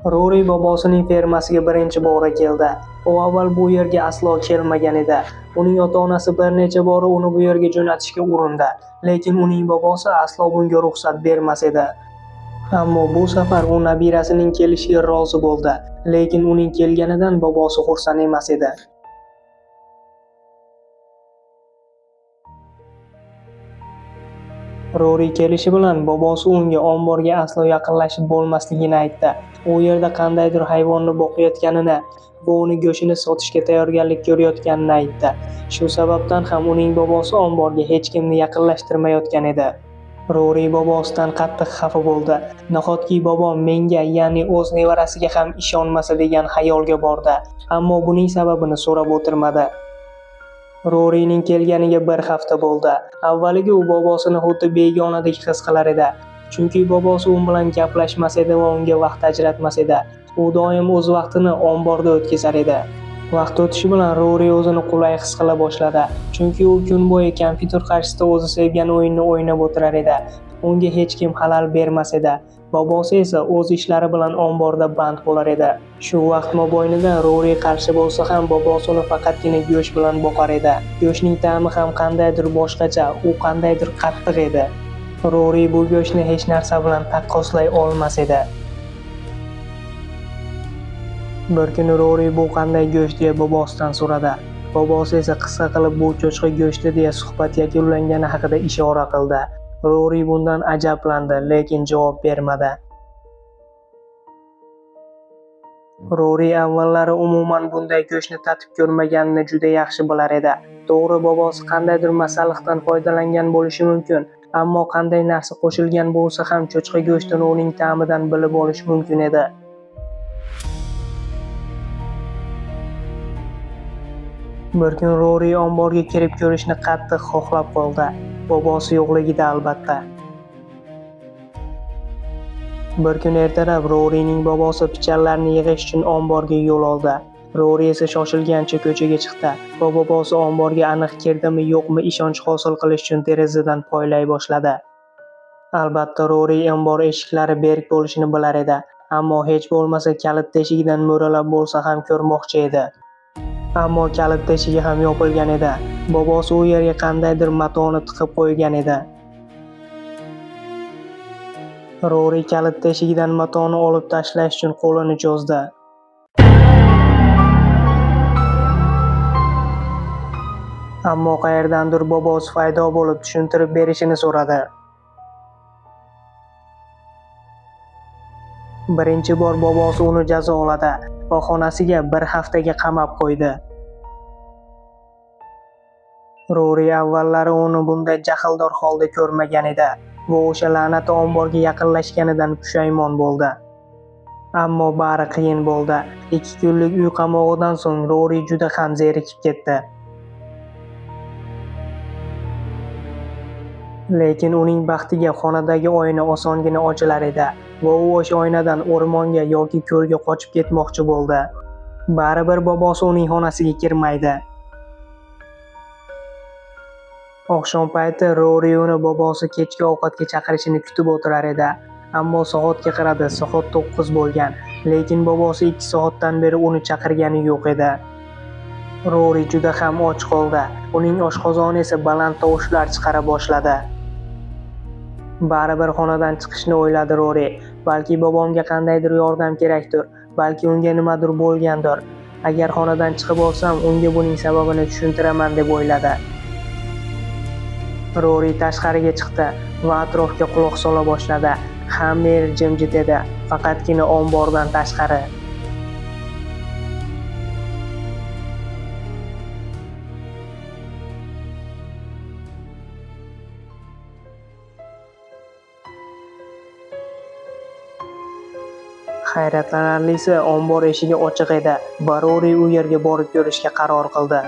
Rori bobosining fermasiga birinchi bora keldi. U avval bu yerga aslo kelmagan edi. Uning ota-onasi bir necha bora uni bu yerga jo'natishga urindi, lekin uning bobosi aslo bunga ruxsat bermas edi. Ammo bu safar u nabirasining kelishiga rozi bo'ldi, lekin uning kelganidan bobosi xursand emas edi. Rori kelishi bilan bobosi unga omborga aslo yaqinlashib bo'lmasligini aytdi. U yerda qandaydir hayvonni boqayotganini va uni go'shtini sotishga tayyorgarlik ko'rayotganini aytdi. Shu sababdan ham uning bobosi omborga hech kimni yaqinlashtirmayotgan edi. Rori bobosidan qattiq xafa bo'ldi. Nahotki bobom menga, ya'ni o'z nevarasiga ham ishonmasa degan xayolga bordi. Ammo buning sababini so'rab o'tirmadi. Rorining kelganiga bir hafta bo'ldi. Avvaliga u bobosini xuddi begonadek his qilar edi. Chunki bobosi u bilan gaplashmas edi va unga vaqt ajratmas edi. U doim o'z vaqtini omborda o'tkazar edi. Vaqt o'tishi bilan Rori o'zini qulay his qila boshladi. Chunki u kun bo'yi kompyuter qarshisida o'zi sevgan o'yinni o'ynab o'tirar edi. Unga hech kim xalal bermas edi. Bobosi esa o'z ishlari bilan omborda band bo'lar edi. Shu vaqt mobaynida Rori qarshi bo'lsa ham bobosi uni faqatgina go'sht bilan boqar edi. Go'shtning ta'mi ham qandaydir boshqacha, u qandaydir qattiq edi. Rori bu go'shtni hech narsa bilan taqqoslay olmas edi. Bir kuni Rori bu qanday go'sht deya bobosidan so'radi. Bobosi esa qisqa qilib bu cho'chqa go'shti deya suhbat yakunlangani haqida ishora qildi. Rori bundan ajablandi, lekin javob bermadi. Rori avvallari umuman bunday go'shtni tatib ko'rmaganini juda yaxshi bilar edi. To'g'ri, bobosi qandaydir masalliqdan foydalangan bo'lishi mumkin, ammo qanday narsa qo'shilgan bo'lsa ham cho'chqa go'shtini uning ta'midan bilib olish mumkin edi. Bir kun Rori omborga kirib ko'rishni qattiq xohlab qoldi. Bobosi yo'qligida albatta. Bir kun ertalab Rorining bobosi pichanlarni yig'ish uchun omborga yo'l oldi. Rori esa shoshilgancha ko'chaga chiqdi va bobosi omborga aniq kirdimi yo'qmi ishonch hosil qilish uchun derazadan poylay boshladi. Albatta Rori ombor eshiklari berk bo'lishini bilar edi, ammo hech bo'lmasa kalit teshigidan mo'ralab bo'lsa ham ko'rmoqchi edi. Ammo kalit teshigi ham yopilgan edi. Bobosi u yerga qandaydir matoni tiqib qo'ygan edi. Rori kalit teshigidan matoni olib tashlash uchun qo'lini cho'zdi. Ammo qayerdandir bobosi paydo bo'lib tushuntirib berishini so'radi. Birinchi bor bobosi uni jazoladi va xonasiga bir haftaga qamab qo'ydi. Rori avvallari uni bunday jahldor holda ko'rmagan edi va o'sha la'nati omborga yaqinlashganidan pushaymon bo'ldi. Ammo bari qiyin bo'ldi. 2 kunlik uy qamog'idan so'ng Rori juda ham zerikib ketdi. Lekin uning baxtiga xonadagi oyna osongina ochilar edi va u o'sha oynadan o'rmonga yoki ko'lga qochib ketmoqchi bo'ldi. Baribir bobosi uning xonasiga kirmaydi. Oqshom payti Rori uni bobosi kechki ovqatga chaqirishini kutib o'tirar edi. Ammo soatga qaradi, soat 9 bo'lgan, lekin bobosi 2 soatdan beri uni chaqirgani yo'q edi. Rori juda ham och qoldi. Uning oshqozoni esa baland tovushlar chiqara boshladi. Baribir xonadan chiqishni o'yladi Rori. Balki bobomga qandaydir yordam kerakdir, balki unga nimadir bo'lgandir. Agar xonadan chiqib olsam, unga buning sababini tushuntiraman deb o'yladi. Rori tashqariga chiqdi va atrofga quloq sola boshladi. Hamma yer jimjit edi, faqatgina ombordan tashqari. Hayratlanarlisi, ombor eshigi ochiq edi va Rori u yerga borib ko'rishga qaror qildi.